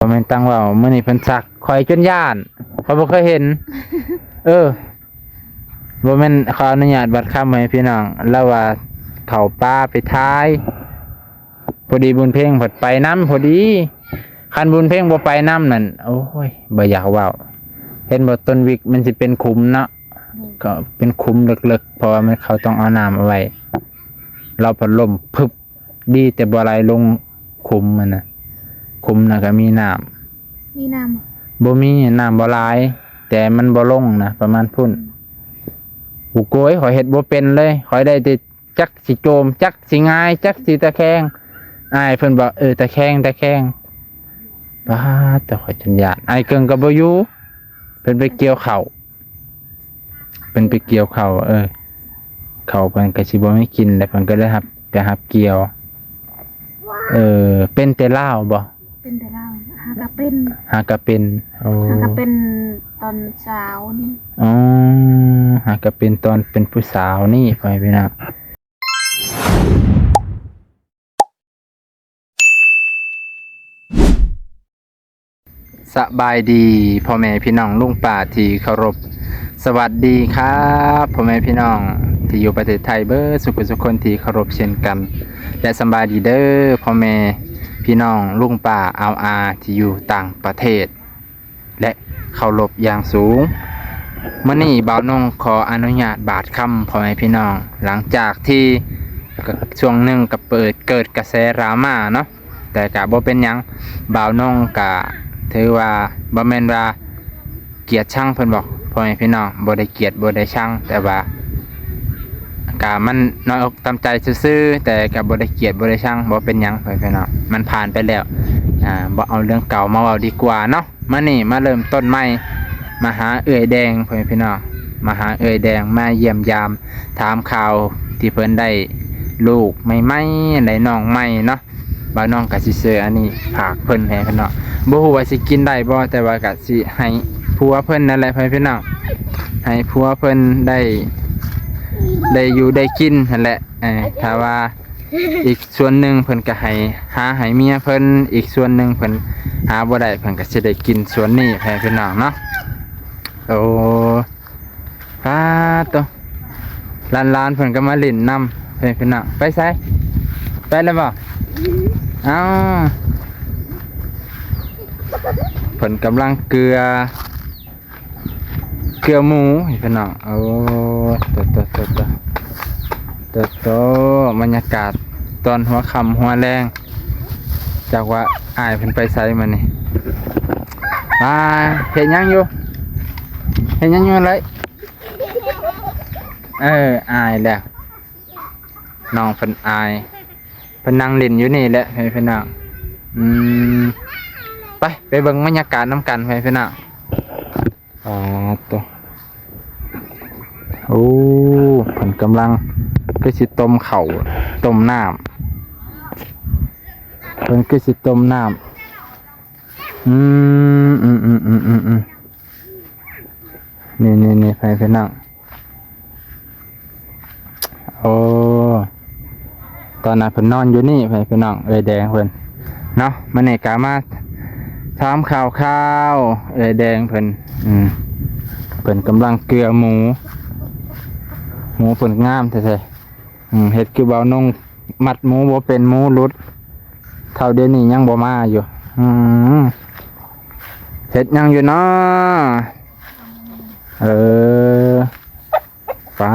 ບໍ່ແມ່ນຕັ້ງເວົ້າ ມື້ນີ້ເພິ່ນຊັກ ຂ້ອຍຈົນຢ້ານ ຂ້ອຍບໍ່ເຄີຍເຫັນ. ເອີ ບໍ່ແມ່ນຂໍອະນຸຍາດບາດຄຳໃຫ້ພີ່ນ້ອງ ລາວວ່າເຂົ້າປ່າໄປຖ່າຍ ພໍດີບຸນເພັງພັດໄປນຳພໍດີ. ຄັນບຸນເພັງບໍ່ໄປນຳນັ້ນ ໂອ້ຍ ບໍ່ຢາກເວົ້າ. ເຫັນບໍ່ ຕົ້ນວິກມັນຊິເປັນຂຸມເນາະ ກໍເປັນຂຸມເລິກໆ ເພາະວ່າມັນ ເຂົາຕ້ອງເອົານ້ຳເອົາໄວ້ ລາວພັດລົ້ມ ພຶບ ດີແຕ່ບໍ່ໄຫຼລົງຂຸມຫັ້ນນະ. ຂຸມນະກໍມີນ້ຳ ມີນ້ຳບໍ່? ບໍ່ມີ ນ້ຳບໍ່ຫຼາຍ ແຕ່ມັນບໍ່ລົງນະ ປະມານພຸ້ນ. ອືມ ໂອ້ໂກຍ ຂ້ອຍເຮັດບໍ່ເປັນເລີຍ ຂ້ອຍໄດ້ແຕ່ຈັກຊິໂຈມ ຈັກຊິຫງາຍ ຈັກຊິຕະແຄງ. ອ້າຍເພິ່ນບອກ ເອີ ຕະແຄງ ຕະແຄງ. ປາດ ແຕ່ຂ້ອຍຈົນຢ້ານ. ອ້າຍເກິ່ງກໍບໍ່ຢູ່ ເພິ່ນໄປກ່ຽວເຂົ້າ ເພິ່ນໄປກ່ຽວເຂົ້າ ເອີ ເຂົ້າເພິ່ນກໍຊິບໍ່ມີກິນ ແລ້ວເພິ່ນກໍໄດ້ຮັບ ໄປຮັບກ່ຽວ. ເອີ ເປັນແຕ່ລາວບໍ່? ເປັນແຕ່ລາວ ຫາກະເປັນ ຫາກະເປັນ. ໂອ້ ຫາກະເປັນຕອນສາວນີ້. ອໍ ຫາກະເປັນຕອນເປັນຜູ້ສາວນີ້ ພໍ່ແມ່ພີ່ນ້ອງ. ສະບາຍດີພໍ່ແມ່ພີ່ນ້ອງລຸງປ້າທີ່ເຄົາລົບ. ສະຫວັດດີຄັບພໍ່ແມ່ພີ່ນ້ອງທີ່ຢູ່ປະເທດໄທເບີດສຸກຄົນທີ່ເຄົາລົບເຊັ່ນກັນ ແລະ ສະບາຍດີເດີພໍ່ແມ່ພີ່ນ້ອງລຸງປ້າອາວອາທີ່ຢູ່ຕ່າງປະເທດ ແລະ ເຄົາລົບຢ່າງສູງ. ມື້ນີ້ບ່າວນົງຂໍອະນຸຍາດບາດຄຳພໍ່ແມ່ພີ່ນ້ອງ ຫຼັງຈາກທີ່ຊ່ວງໜຶ່ງກໍເປີດ ເກີດກະແສດຣາມາເນາະ ແຕ່ກະບໍ່ເປັນຫຍັງ. ບ່າວນົງກະຖືວ່າບໍ່ແມ່ນວ່າກຽດຊັງເພິ່ນບອກ ພໍ່ແມ່ພີ່ນ້ອງ ບໍ່ໄດ້ກຽດບໍ່ໄດ້ຊັງ ແຕ່ວ່າກະມັນນ້ອຍອົກຕາມໃຈຊື່ໆ ແຕ່ກະບໍ່ໄດ້ກຽດບໍ່ໄດ້ຊັງ ບໍ່ເປັນຫຍັງ ພໍ່ແມ່ພີ່ນ້ອງ ມັນຜ່ານໄປແລ້ວ. ອາ ບໍ່ເອົາເລື່ອງເກົ່າມາເວົ້າດີກວ່າເນາະ. ມານີ້ມາເລີ່ມຕົ້ນໃໝ່ ມາຫາເອື້ອຍແດງ ພໍ່ແມ່ພີ່ນ້ອງ ມາຫາເອື້ອຍແດງ ມາຢ້ຽມຢາມຖາມຂ່າວທີ່ເພິ່ນໄດ້ລູກໃໝ່ໆ ໄດ້ນ້ອງໃໝ່ເນາະ. ບ່າວນ້ອງກະຊິຊື້ອັນນີ້ຝາກເພິ່ນ ໃຫ້ເພິ່ນເນາະ ບໍ່ຮູ້ວ່າຊິກິນໄດ້ບໍ່ ແຕ່ວ່າກະຊິໃຫ້ຜົວເພິ່ນນັ້ນແຫຼະ ພໍ່ແມ່ພີ່ນ້ອງ ໃຫ້ຜົວເພິ່ນໄດ້ ໄດ້ຢູ່ໄດ້ກິນຫັ້ນແຫຼະ. ເອີ ຖ້າວ່າ ອີກສ່ວນໜຶ່ງເພິ່ນກໍໃຫ້ ຫາໃຫ້ເມຍເພິ່ນ ອີກສ່ວນໜຶ່ງເພິ່ນຫາບໍ່ໄດ້ ເພິ່ນກໍຊິໄດ້ກິນສ່ວນນີ້ ໃຫ້ພີ່ນ້ອງເນາະ. ໂອ້ ປາດໂຕ ຫຼານໆເພິ່ນກໍມາຫຼິ້ນນຳ ໃຫ້ພີ່ນ້ອງ. ໄປໃສ? ໄປແລ້ວບໍ່? ເອົ້າ ເພິ່ນກຳລັງເກືອ ເກືອໝູ ພີ່ນ້ອງ. ໂອ້ ໂຕໆ ບັນຍາກາດຕອນຫົວຄ່ຳຫົວແລງ ຈັກວ່າອ້າຍເພິ່ນໄປໃສມື້ນີ້. ອ່າ ເຮັດຫຍັງຢູ່? ເຮັດຫຍັງຢູ່ຫັ້ນເລີຍ? ເອີ ອ້າຍແລ້ວ ນ້ອງເພິ່ນອາຍ ເພິ່ນນັ່ງຫຼິ້ນຢູ່ນີ້ແຫຼະ ໃຫ້ພີ່ນ້ອງ. ອືມ ໄປ ໄປເບິ່ງບັນຍາກາດນຳກັນ ໃຫ້ພີ່ນ້ອງ. ປາດໂຕ ໂອ້ ເພິ່ນກຳລັງຄືຊິຕົ້ມເຂົ້າ ຕົ້ມນ້ຳ ເພິ່ນຄືຊິຕົ້ມນ້ຳ. ອືມ ອືມໆ ນີ້ໆໆ ໃຫ້ພີ່ນ້ອງ. ໂອ້ ຕອນນັ້ນເພິ່ນນອນຢູ່ນີ້ ພີ່ນ້ອງ ເອື້ອຍແດງເພິ່ນເນາະ. ມື້ນີ້ກະມາຖາມຂ່າວໆ ເອື້ອຍແດງເພິ່ນ. ອືມ ເພິ່ນກຳລັງເກືອໝູ ໝູເພິ່ນງາມແທ້ໆ. ອືມ ເຮັດຄືບ່າວນົງມັດໝູບໍ່ເປັນ ໝູຫຼຸດ ເທົ່າດຽວນີ້ຍັງບໍ່ມາຢູ່. ອືມ ເຮັດຫຍັງຢູ່ເນາະ? ເອີ ປາ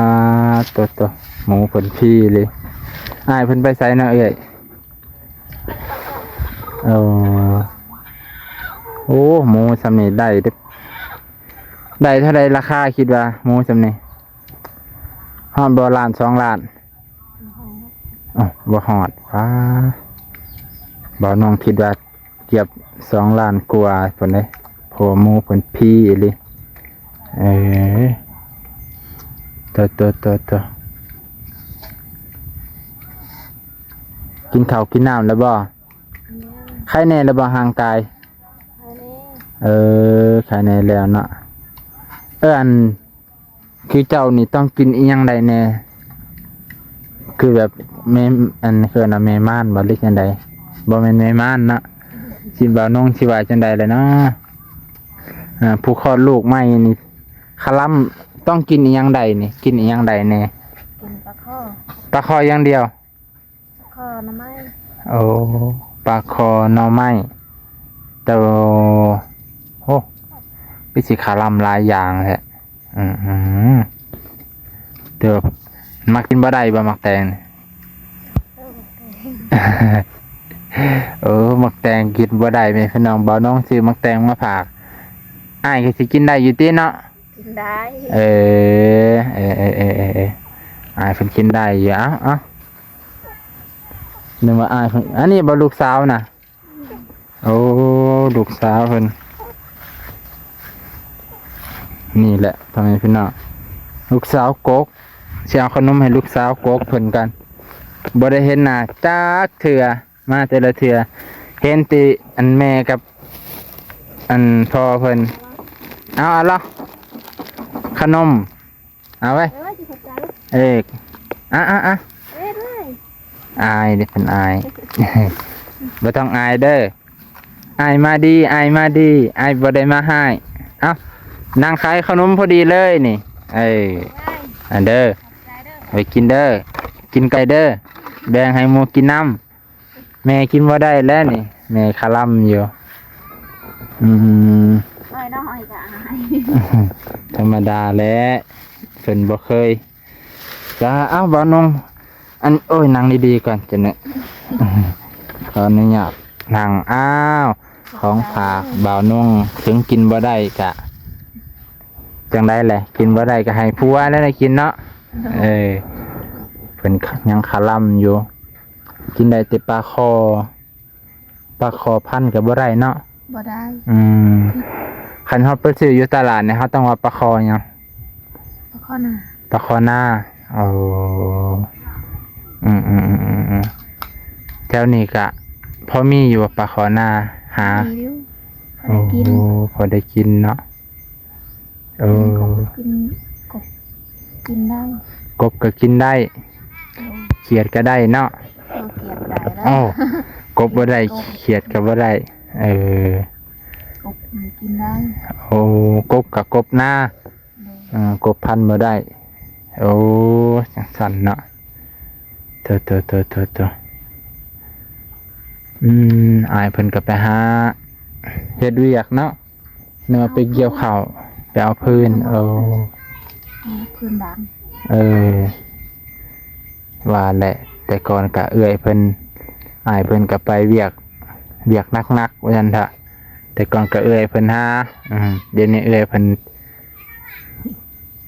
ດໂຕໆ ໝູເພິ່ນພີເລີຍ. ອ້າຍເພິ່ນໄປໃສເນາະເອື້ອຍ? ເອີ ໂອ້ ໝູຊ່ຳນີ້ໄດ້ເດ້ ໄດ້ເທົ່າໃດລາຄາ ຄິດວ່າໝູຊ່ຳນີ້? ຮອດບໍ່ ລ້ານສອງລ້ານ? ອໍ ບໍ່ຮອດ. ວ້າ ບ່າວນ້ອງຄິດວ່າ ເກືອບສອງລ້ານກວ່າພຸ້ນເດ້ ເພາະວ່າໝູເພິ່ນພີອີ່ຫຼີ. ເອີ ໂຕໆ ກິນເຂົ້າກິນນ້ຳແລ້ວບໍ່? ຍັງ. ໄຄແນ່ແລ້ວບໍ່ຮ່າງກາຍ? ໄຄແນ່. ເອີ ໄຄແນ່ແລ້ວເນາະ. ເອີ ອັນ ຄືເຈົ້ານີ້ຕ້ອງກິນອີ່ຫຍັງໄດ້ແນ່? ຄືແບບແມ່ ອັນ ເອີ້ນວ່າແມ່ມ່ານບໍ່ ຫຼືຈັ່ງໃດ? ບໍ່ແມ່ນແມ່ມ່ານເນາະ. ຊິ ບ່າວນົງຊິວ່າຈັ່ງໃດແຫຼະເນາະ? ອ່າ ຜູ້ຄອດລູກໃໝ່ນີ້ ຄະລຳຕ້ອງກິນອີ່ຫຍັງໃດນີ້? ກິນອີ່ຫຍັງໃດແດ່? ກິນປາຄໍ່ ປາຄໍ່ຢ່າງດຽວ? ປາຄໍ່ໜໍ່ໄມ້. ໂອ້ ປາຄໍ່ໜໍ່ໄມ້. ໂຕ ໂອ້ ຄືຊິຄະລຳຫຼາຍຢ່າງແທ້. ອືມ ແຕ່ວ່າມັກກິນບໍ່ໄດ້ບໍ່ ໝາກແຕງ? ເອີ ໝາກແຕງກິນບໍ່ໄດ້ແມ່ພີ່ນ້ອງ. ບ່າວນົງຊື້ໝາກແຕງມາຝາກ. ອ້າຍກໍຊິກິນໄດ້ຢູ່ຕິເນາະ? ກິນໄດ້. ເອີ ເອີ ອ້າຍເພິ່ນກິນໄດ້ຢູ່. ເອົ້າ ເອົ້າ ນຶກວ່າອ້າຍເພິ່ນ. ອັນນີ້ບໍ່ລູກສາວນະ? ໂອ້ ລູກສາວເພິ່ນ. ນີ້ແຫຼະ ພໍ່ແມ່ພີ່ນ້ອງ ລູກສາວກົກ. ຊິເອົາຂະໜົມໃຫ້ລູກສາວກົກເພິ່ນກັນ. ບໍ່ໄດ້ເຫັນໜ້າຈັກເທື່ອ ມາແຕ່ລະເທື່ອ ເຫັນແຕ່ອັນແມ່ກັບອັນພໍ່ເພິ່ນ. ເອົາ ເອົາລະ ຂະໜົມ. ເອົາໄວ້. ເອີ ຂອບໃຈ. ເອີ ອະ ອະ ອະ ເອີ ອາຍເດ້ ເພິ່ນອາຍ. ບໍ່ຕ້ອງອາຍເດີ. ອ້າຍມາດີ ອ້າຍມາດີ ອ້າຍບໍ່ໄດ້ມາຮ້າຍ. ເອົ້າ ນັ່ງຂາຍຂະໜົມພໍດີເລີຍນີ້. ເອີ ອັນເດີ ໄວ້ກິນເດີ ກິນໄກ່ເດີ ແບ່ງໃຫ້ໝູ່ກິນນຳ. ແມ່ກິນບໍ່ໄດ້ແລ້ວນີ້ ແມ່ຄະລຳຢູ່. ອືມ ນ້ອຍໆກໍອາຍ ທຳມະດາແຫຼະ ເພິ່ນບໍ່ເຄີຍ. ຈ້າ ເອົ້າ ບ່າວນົງ ອັນ ໂອ້ຍ ນັ່ງດີໆກ່ອນ ຈັ່ງນີ້ ຂໍອະນຸຍາດນັ່ງ. ອ້າວ ຂອງຝາກບ່າວນົງ ເຖິງກິນບໍ່ໄດ້ກະຈັ່ງໃດແຫຼະ ກິນບໍ່ໄດ້ກະໃຫ້ຜົວແລ້ວໄດ້ກິນເນາະ. ເອີ ເພິ່ນຍັງຄະລຳຢູ່. ກິນໄດ້ແຕ່ປາຄໍ່ ປາຄໍ່ພັນກໍບໍ່ໄດ້ເນາະ? ບໍ່ໄດ້. ອືມ ຄັນເຮົາໄປຊື້ຢູ່ຕະຫຼາດນີ້ ເຮົາຕ້ອງວ່າປາຄໍ່ຫຍັງ? ປາຄໍ່ນາ. ປາຄໍ່ນາ. ໂອ້ ອືມໆ ແຖວນີ້ກະພໍມີຢູ່ບໍ່ປາຄໍ່ນາ? ຫາ ມີຢູ່ ພໍໄດ້ກິນ. ໂອ້ ພໍໄດ້ກິນເນາະ. ເອີ ກິນ ກົບ ກິນໄດ້ ກົບກໍກິນໄດ້. ໂດຍ ຂຽດກໍໄດ້ເນາະ? ເອີ ຂຽດກໍໄດ້. ໂອ້ ກົບບໍ່ໄດ້ ຂຽດກໍບໍ່ໄດ້. ເອີ ກົບກິນໄດ້. ໂອ້ ກົບກໍກົບນາ. ໂດຍ ເອີ ກົບພັນບໍ່ໄດ້. ໂອ້ ຈັ່ງຊັ້ນເນາະ. ໂຕໆໆໆໆ ອືມ ອ້າຍເພິ່ນກໍໄປຫາເຮັດວຽກເນາະ. ນຶກວ່າໄປກ່ຽວເຂົ້າ ໄປເອົາຟືນ. ເອີ ເອົາຟືນດັງ. ເອີ ວ່າແຫຼະ ແຕ່ກ່ອນກະເອື້ອຍເພິ່ນ ອ້າຍເພິ່ນກະໄປວຽກ ວຽກໜັກໆ ວ່າຊັ້ນເຖາະ. ແຕ່ກ່ອນກະເອື້ອຍເພິ່ນຫາ. ອືມ ດຽວນີ້ເອື້ອຍເພິ່ນ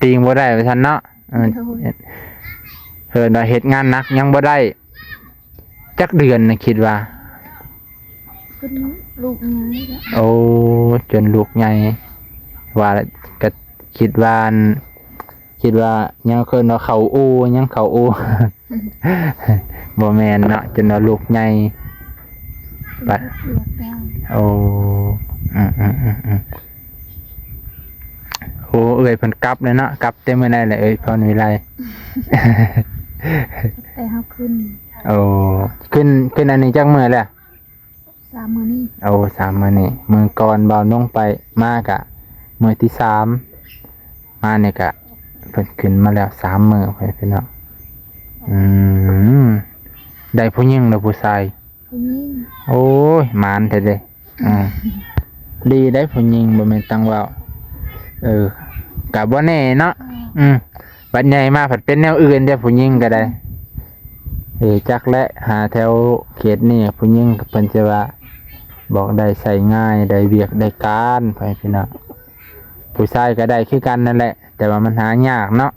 ຕີງບໍ່ໄດ້ ວ່າຊັ້ນເນາະ. ເອີ ໂດຍ ເອີ ເຮັດງານໜັກຍັງບໍ່ໄດ້. ຈັກເດືອນນະ ຄິດວ່າ? ຈົນລູກໃຫຍ່ແລ້ວ. ໂອ້ ຈົນລູກໃຫຍ່ ວ່າ ກະຄິດວ່າ ອັນ ຄິດວ່າຍັງເອີ້ນວ່າເຂົ້າອູ່ ຍັງເຂົ້າອູ່. ບໍ່ແມ່ນເນາະ ຈົນວ່າລູກໃຫຍ່. ປະ ໂອ້ ອືມໆໆໆ ໂອ້ ເອື້ອຍເພິ່ນກັບແລ້ວເນາະ ກັບແຕ່ມື້ໃດແຫຼະ ເອື້ອຍພອນວິໄລ? ແຕ່ເຮົາຂຶ້ນ. ໂອ້ ຂຶ້ນ ຂຶ້ນອັນນີ້ຈັກມື້ແລ້ວ? ສາມມື້ນີ້. ໂອ້ ສາມມື້ນີ້. ມື້ກ່ອນບ່າວນົງໄປ ມາກະມື້ທີສາມ ມານີ້ກະເພິ່ນຂຶ້ນມາແລ້ວສາມມື້ ພໍ່ແມ່ພີ່ນ້ອງ. ອືມ ໄດ້ຜູ້ຍິງຫຼືຜູ້ຊາຍ? ຜູ້ຍິງ. ໂອ້ຍ ໝານແທ້ເດ້. ອືມ ດີໄດ໋ຜູ້ຍິງ ບໍ່ແມ່ນຕັງເວົ້າ. ເອີ ກະບໍ່ແນ່ເນາະ. ເອີ ອືມ ບັດໃຫຍ່ມາພັດເປັນແນວອື່ນເດ້ ຜູ້ຍິງກໍໄດ້. ເອີ ຈັກແຫຼະ ຫາແຖວເຂດນີ້ຜູ້ຍິງກໍເພິ່ນຊິວ່າບອກໄດ້ໃຊ້ງ່າຍ ໄດ້ວຽກໄດ້ການ ພໍ່ແມ່ພີ່ນ້ອງ. ຜູ້ຊາຍກໍໄດ້ຄືກັນນັ້ນແຫຼະ ແຕ່ວ່າມັນຫາຍາກເນາະ.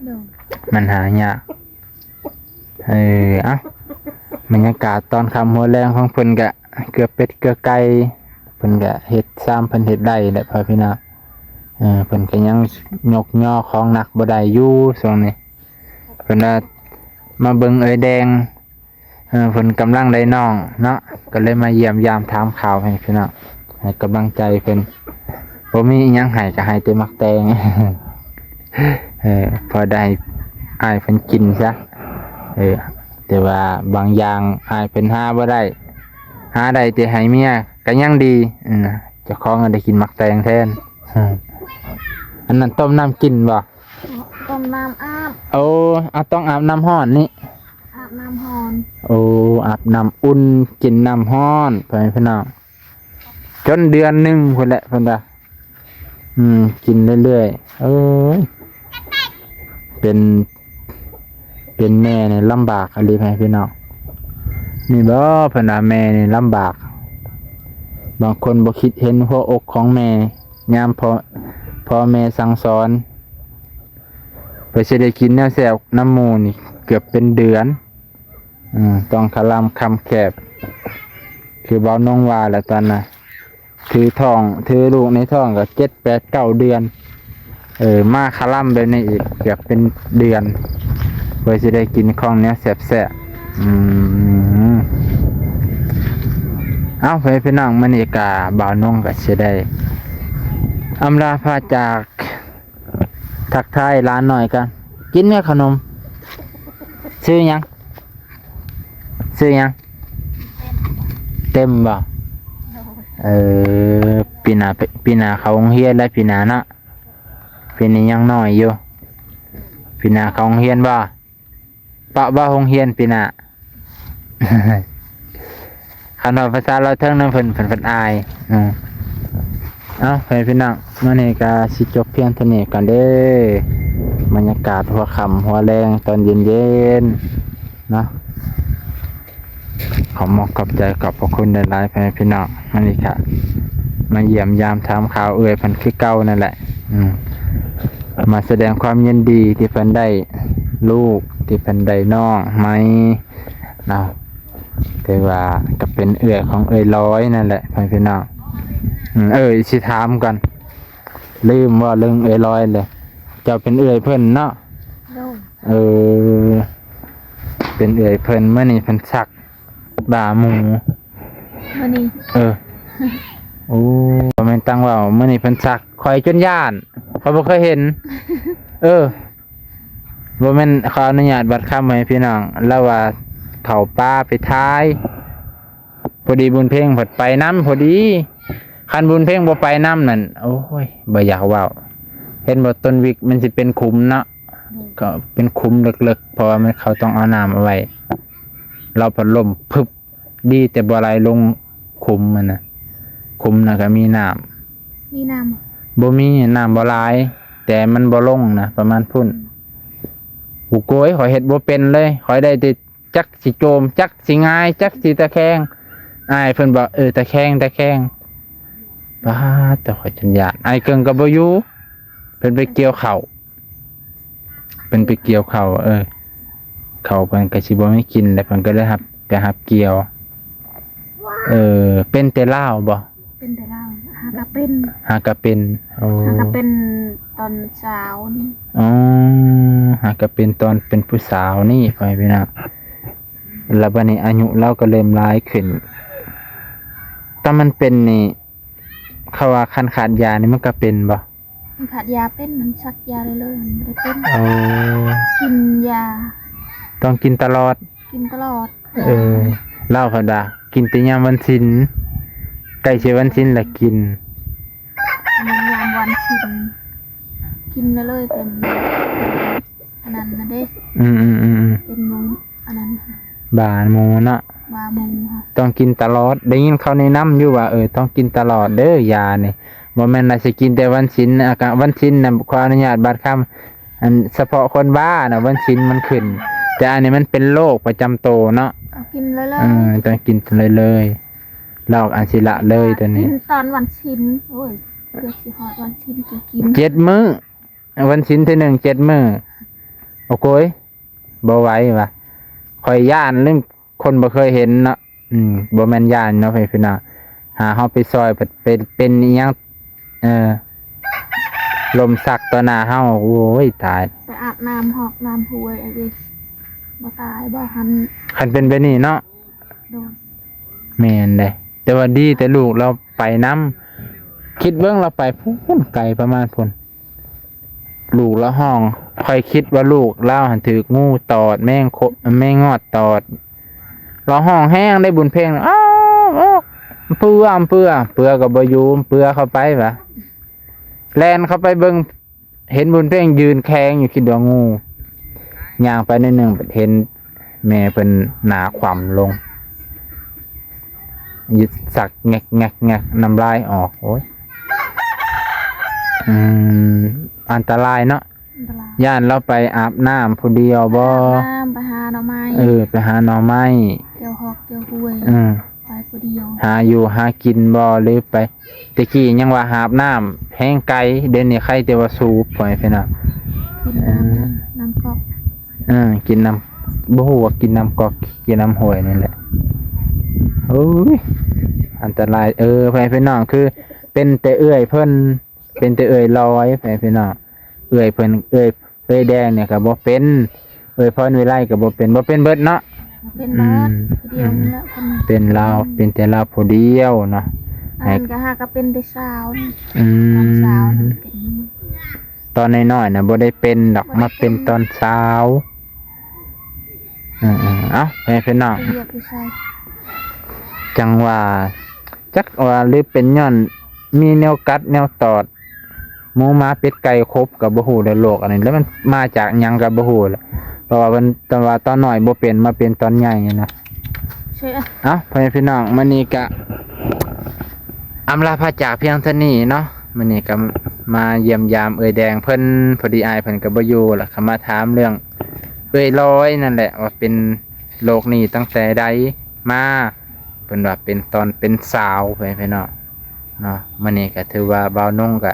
ໂດຍ ມັນຫາຍາກ. ເອີ ເອົ້າ ບັນຍາກາດຕອນຄ່ຳຫົວແລງຂອງເພິ່ນກະເກືອເປັດເກືອໄກ່ ເພິ່ນກະເຮັດຊາມເພິ່ນເຮັດໄດ້ແຫຼະ ພໍ່ແມ່ພີ່ນ້ອງ. ເອີ ເພິ່ນກະຍັງຍົກຍໍຂອງໜັກບໍ່ໄດ້ຢູ່ຊ່ວງນີ້. ເພິ່ນວ່າມາເບິ່ງເອື້ອຍແດງ ເອີ ເພິ່ນກຳລັງໄດ້ນ້ອງເນາະ ກໍເລີຍມາຢ້ຽມຢາມຖາມຂ່າວໃຫ້ພີ່ນ້ອງ ໃຫ້ກຳລັງໃຈເພິ່ນ. ບໍ່ມີອີ່ຫຍັງໃຫ້ ກໍໃຫ້ແຕ່ໝາກແຕງ. ເອີ ພໍໄດ້ອ້າຍເພິ່ນກິນຊະ. ເອີ ແຕ່ວ່າບາງຢ່າງອ້າຍເພິ່ນຫາບໍ່ໄດ້ ຫາໄດ້ແຕ່ໃຫ້ເມຍ ກໍຍັງດີ ອືມ ເຈົ້າຂອງກໍໄດ້ກິນໝາກແຕງແທນ. ອັນນັ້ນຕົ້ມນ້ຳກິນບໍ່? ຕົ້ມນ້ຳອາບ. ໂອ້ ອາ ຕ້ອງອາບນ້ຳຮ້ອນນີ້. ອາບນ້ຳຮ້ອນ. ໂອ້ ອາບນ້ຳອຸ່ນ ກິນນ້ຳຮ້ອນ ພໍ່ແມ່ພີ່ນ້ອງ ຈົນເດືອນໜຶ່ງພຸ້ນແຫຼະເພິ່ນວ່າ. ອືມ ກິນເລື້ອຍໆ. ເອີຍ ເປັນ ເປັນແມ່ນີ້ລຳບາກອີ່ຫຼີ ພໍ່ແມ່ພີ່ນ້ອງ. ນີ້ບໍ ເພິ່ນວ່າແມ່ນີ້ລຳບາກ. ບາງຄົນບໍ່ຄິດເຫັນຫົວອົກຂອງແມ່ ຍາມພໍ່ ພໍ່ແມ່ສັ່ງສອນ. ເພື່ອຊິໄດ້ກິນແນວແຊບນຳໝູ່ນີ້ເກືອບເປັນເດືອນ. ອືມ ຕ້ອງຂະລຳຄຳແຄບ ຄືບ່າວນົງວ່າແຫຼະ ຕອນນະ ຖືທ້ອງ ຖືລູກໃນທ້ອງກໍເຈັດ ແປດ ເກົ້າເດືອນ. ເອີ ມາຂະລຳແບບນີ້ອີກເກືອບເປັນເດືອນ ເພື່ອຊິໄດ້ກິນຂອງແນວແຊບໆ. ອືມ ເອົາ ພໍ່ແມ່ພີ່ນ້ອງ ມື້ນີ້ກະບ່າວນົງກະຊິໄດ້ອຳລາພາຈາກ ທັກທາຍຫຼານນ້ອຍກັນ. ກິນແມ່ຂະໜົມ. ຊື່ຫຍັງ? ຊື່ຫຍັງ? ເຕັມບໍ່? ເອີ ປີໜ້າ ປີໜ້າເຂົ້າໂຮງຮຽນແລ້ວ ປີໜ້າເນາະ. ປີນີ້ຍັງນ້ອຍຢູ່. ປີໜ້າເຂົ້າໂຮງຮຽນບໍ່? ປະບໍ່ໂຮງຮຽນປີໜ້າ? ຄັນວ່າພາສາລາວເທິງນຳເພິ່ນ ເພິ່ນ ເພິ່ນອາຍ. ເອີ ເອົາ ພໍ່ແມ່ພີ່ນ້ອງ ມື້ນີ້ກໍຊິຈົບພຽງເທົ່ານີ້ກ່ອນເດີ. ບັນຍາກາດຫົວຄ່ຳຫົວແລງຕອນເຢັນໆ ເນາະ. ຂໍຂອບໃຈຂອບພະຄຸນຫຼາຍໆ ພໍ່ແມ່ພີ່ນ້ອງ. ມື້ນີ້ກະມາຢ້ຽມຢາມຖາມຂ່າວເອື້ອຍເພິ່ນຄືເກົ່ານັ້ນແຫຼະ. ອືມ ມາສະແດງຄວາມຍິນດີທີ່ເພິ່ນໄດ້ລູກ ທີ່ເພິ່ນໄດ້ນ້ອງໃໝ່ເນາະ. ຖືວ່າກໍເປັນເອື້ອຍຂອງເອື້ອຍລອຍນັ້ນແຫຼະ ພໍ່ແມ່ພີ່ນ້ອງ. ອືມ ເອີ ຊິຖາມກ່ອນ ລືມເວົ້າເລື່ອງເອື້ອຍລອຍເລີຍ. ເຈົ້າເປັນເອື້ອຍເພິ່ນເນາະ? ໂດຍ. ເອີ ເປັນເອື້ອຍເພິ່ນ. ມື້ນີ້ເພິ່ນສັກບ່າໝູ. ມື້ນີ້? ເອີ. ໂອ້ ບໍ່ແມ່ນຕັ້ງເວົ້າ ມື້ນີ້ເພິ່ນສັກ ຂ້ອຍຈົນຢ້ານ ຂ້ອຍບໍ່ເຄີຍເຫັນ. ເອີ ບໍ່ແມ່ນ ຂໍອະນຸຍາດບາດຄຳໃຫ້ພີ່ນ້ອງ ລາວວ່າເຂົ້າປ່າໄປຖ່າຍ ພໍດີບຸນເພັງພັດໄປນຳພໍດີ. ຄັນບຸນເພັງບໍ່ໄປນຳນັ້ນ ໂອ້ຍ ບໍ່ຢາກເວົ້າ. ເຫັນບໍ່ ຕົ້ນວິກມັນຊິເປັນຂຸມເນາະ. ອືມ ກໍເປັນຂຸມເລິກໆ ເພາະວ່າມັນ ເຂົາຕ້ອງເອົານ້ຳເອົາໄວ້ ລາວພັດລົມ ພຶບ ດີແຕ່ບໍ່ໄຫຼລົງຂຸມຫັ້ນນະ. ຂຸມນະກໍມີນ້ຳ. ມີນ້ຳບໍ່? ບໍ່ມີ ນ້ຳບໍ່ຫຼາຍ ແຕ່ມັນບໍ່ລົງນະ ປະມານພຸ້ນ. ອືມ ໂອ້ໂກຍ ຂ້ອຍເຮັດບໍ່ເປັນເລີຍ ຂ້ອຍໄດ້ແຕ່ຈັກຊິໂຈມ ຈັກຊິຫງາຍ ຈັກຊິຕະແຄງ. ອ້າຍເພິ່ນບອກ ເອີ ຕະແຄງ ຕະແຄງ. ປາດ ແຕ່ຂ້ອຍຈົນຢ້ານ. ອ້າຍເກິ່ງກໍບໍ່ຢູ່ ເພິ່ນໄປກ່ຽວເຂົ້າ. ເພິ່ນໄປກ່ຽວເຂົ້າ ເອີ ເຂົ້າເພິ່ນກໍຊິບໍ່ມີກິນ ແລ້ວເພິ່ນກໍເລີຍຮັບ ໄປຮັບກ່ຽວ. ເອີ ເປັນແຕ່ລາວບໍ່? ເປັນແຕ່ລາວ ຫາກະເປັນ ຫາກະເປັນ. ໂອ້ ຫາກະເປັນຕອນສາວນີ້. ອໍ ຫາກະເປັນຕອນເປັນຜູ້ສາວນີ້ ພໍ່ແມ່ພີ່ນ້ອງ. ແລ້ວບັດນີ້ອາຍຸລາວກໍເລີ່ມຫຼາຍຂຶ້ນ. ຕອນມັນເປັນນີ້ ເຂົາວ່າຄັນຂາດຢານີ້ມັນກໍເປັນບໍ່? ມັນຂາດຢາເປັນ ມັນສັກຢາເລີຍໆ ມັນບໍ່ໄດ້ເປັນ. ໂອ້ ກິນຢາ ຕ້ອງກິນຕະຫຼອດ. ກິນຕະຫຼອດ. ເອີ ລາວພັດວ່າກິນແຕ່ຍາມວັນສິນ ໃກ້ຊິວັນສິນລະກິນ. ແມ່ນຍາມວັນສິນ ກິນເລີຍໆ ເຕັມ ອັນນັ້ນນະເດ້. ອືມໆໆໆ ເປັນໝູ ອັນນັ້ນ ບາໝູເນາະ ບາໝູ. ຕ້ອງກິນຕະຫຼອດ. ໄດ້ຍິນເຂົາແນະນຳຢູ່ວ່າ ເອີ ຕ້ອງກິນຕະຫຼອດເດີຢານີ້. ບໍ່ແມ່ນວ່າຊິກິນແຕ່ວັນສິນ ອາການວັນສິນນະ ຂໍອະນຸຍາດບາດຄຳ ອັນສະເພາະຄົນບ້ານະ ວັນສິນມັນຂຶ້ນ. ແຕ່ອັນນີ້ມັນເປັນໂລກປະຈຳໂຕເນາະ. ເອົາກິນເລີຍໆ. ເອີ ຕ້ອງກິນເລີຍໆ ລາວອັນຊິລະເລີຍຕົວນີ້. ກິນຕອນວັນສິນ. ໂອ້ຍ ເກືອບຊິຮອດວັນສິນ ກິນ ເຈັດມື້. ວັນສິນທີໜຶ່ງ ເຈັດມື້. ໂອ້ໂກຍ ບໍ່ໄຫວວ່າ ຂ້ອຍຢ້ານເລື່ອງຄົນບໍ່ເຄີຍເຫັນເນາະ. ອືມ ບໍ່ແມ່ນຢ້ານເນາະ ພີ່ນ້ອງ. ຫາເຮົາໄປຊ່ອຍ ເປັນ ເປັນອີ່ຫຍັງ ເອີ ລົມສັກຕໍ່ໜ້າເຮົາ. ໂອ້ຍ ຕາຍ. ໄປອາບນ້ຳຮອກນ້ຳຫ້ວຍ ອັນນີ້ບໍ່ຕາຍບໍ່ຫັ້ນ ຄັນເປັນແບບນີ້ເນາະ. ໂດຍ. ແມ່ນເດ້ ແຕ່ວ່າດີແຕ່ລູກລາວໄປນຳ. ຄິດເບິ່ງ ລາວໄປພຸ້ນ ໄກປະມານພຸ້ນ. ລູກລາວຮ້ອງ ຂ້ອຍຄິດວ່າລູກລາວຫັ້ນຖືກງູຕອດ ແມງໂຄ ແມງງອດຕອດ. ລາວຮ້ອງແຮງໄດ໋ ບຸນເພັງ. ອ້າວ ອ້າວ. ເປືອ ເປືອ ເປືອກໍບໍ່ຢູ່ ເປືອເຂົ້າໄປຫວາ ແລ່ນເຂົ້າໄປເບິ່ງ ເຫັນບຸນເພັງຢືນແຂງຢູ່ ຄິດວ່າງູ. ຍ່າງໄປໜ້ອຍໜຶ່ງ ເຫັນແມ່ເພິ່ນໜ້າຂວ້ຳລົງ ຍືດສັກແງກໆໆ ນ້ຳລາຍອອກ. ໂອ້ຍ ອືມ ອັນຕະລາຍເນາະ. ອັນຕະລາຍ. ຢ້ານລາວໄປອາບນ້ຳຜູ້ດຽວບໍ່? ອາບນ້ຳ ໄປຫາໜໍ່ໄມ້. ເອີ ໄປຫາໜໍ່ໄມ້ ກ່ຽວຮອກກ່ຽວຫ້ວຍ. ເອີ ໄປຜູ້ດຽວ ຫາຢູ່ຫາກິນບໍ່ ຫຼືໄປ? ແຕ່ກີ້ຍັງວ່າຫາບນ້ຳແຮງໄກ ດຽວນີ້ໄຄແຕ່ວ່າສູບ ພໍ່ແມ່ພີ່ນ້ອງ. ກິນນ້ຳ ເອີ ນ້ຳກັອກ. ເອີ ກິນນ້ຳ ບໍ່ຮູ້ວ່າກິນນ້ຳກັອກ ກິນນ້ຳຫ້ວຍນີ້ແຫຼະ. ໂອ້ຍ ອັນຕະລາຍ. ເອີ ພໍ່ແມ່ພີ່ນ້ອງ ຄືເປັນແຕ່ເອື້ອຍເພິ່ນ ເປັນແຕ່ເອື້ອຍລອຍ ພໍ່ແມ່ພີ່ນ້ອງ. ເອື້ອຍເພິ່ນ ເອື້ອຍ ເອື້ອຍແດງນີ້ກໍບໍ່ເປັນ ເອື້ອຍພອນວິໄລກໍບໍ່ເປັນ ບໍ່ເປັນເບິດເນາະ. ເປັນເບິດ ອືມ ຜູ້ດຽວນີ້ແຫຼະ ເປັນລາວ ເປັນແຕ່ລາວຜູ້ດຽວເນາະ. ອັນນັ້ນກໍຫາກໍເປັນແຕ່ສາວ. ອືມ ຕອນສາວນັ້ນເປັນ ຕອນນ້ອຍໆນະບໍ່ໄດ້ເປັນດອກ ມາເປັນຕອນສາວ. ເອີໆ ເອົ້າ ແມ່ພີ່ນ້ອງ ໄປຢຽບຢູ່ໃສ? ຈັ່ງວ່າ ຈັກວ່າ ຫຼືເປັນຍ້ອນມີແນວກັດແນວຕອດ ໝູໝາເປັດໄກ່ຄົບກໍບໍ່ຮູ້ແລ້ວ ໂລກອັນນີ້ ແລ້ວມັນມາຈາກຫຍັງກໍບໍ່ຮູ້ແຫຼະ. ເພາະວ່າເພິ່ນ ແຕ່ວ່າຕອນນ້ອຍບໍ່ເປັນ ມາເປັນຕອນໃຫຍ່ນະ. ເອີ ເອົ້າ ພໍ່ແມ່ພີ່ນ້ອງ ມື້ນີ້ກະອຳລາພາຈາກພຽງເທົ່ານີ້ເນາະ. ມື້ນີ້ກະມາຢ້ຽມຢາມເອື້ອຍແດງເພິ່ນ ພໍດີອ້າຍເພິ່ນກະບໍ່ຢູ່ ລະກະມາຖາມເລື່ອງເອື້ອຍລອຍນັ້ນແຫຼະ ວ່າເປັນໂລກນີ້ຕັ້ງແຕ່ໃດມາ. ເພິ່ນວ່າເປັນຕອນເປັນສາວ ພໍ່ແມ່ພີ່ນ້ອງເນາະ. ມື້ນີ້ກະຖືວ່າບ່າວນົງກະ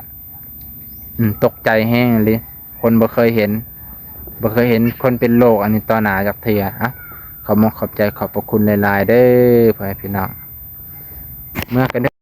ອືມ ຕົກໃຈແຮງອີ່ຫຼີ ຄົນບໍ່ເຄີຍເຫັນ ບໍ່ເຄີຍເຫັນຄົນເປັນໂລກອັນນີ້ຕໍ່ໜ້າຈັກເທື່ອ. ອ່ະ ຂອບມຸກຂອບໃຈ ຂອບພະຄຸນຫຼາຍໆເດີ ພໍ່ແມ່ພີ່ນ້ອງ. ເມືອກັນເດີ.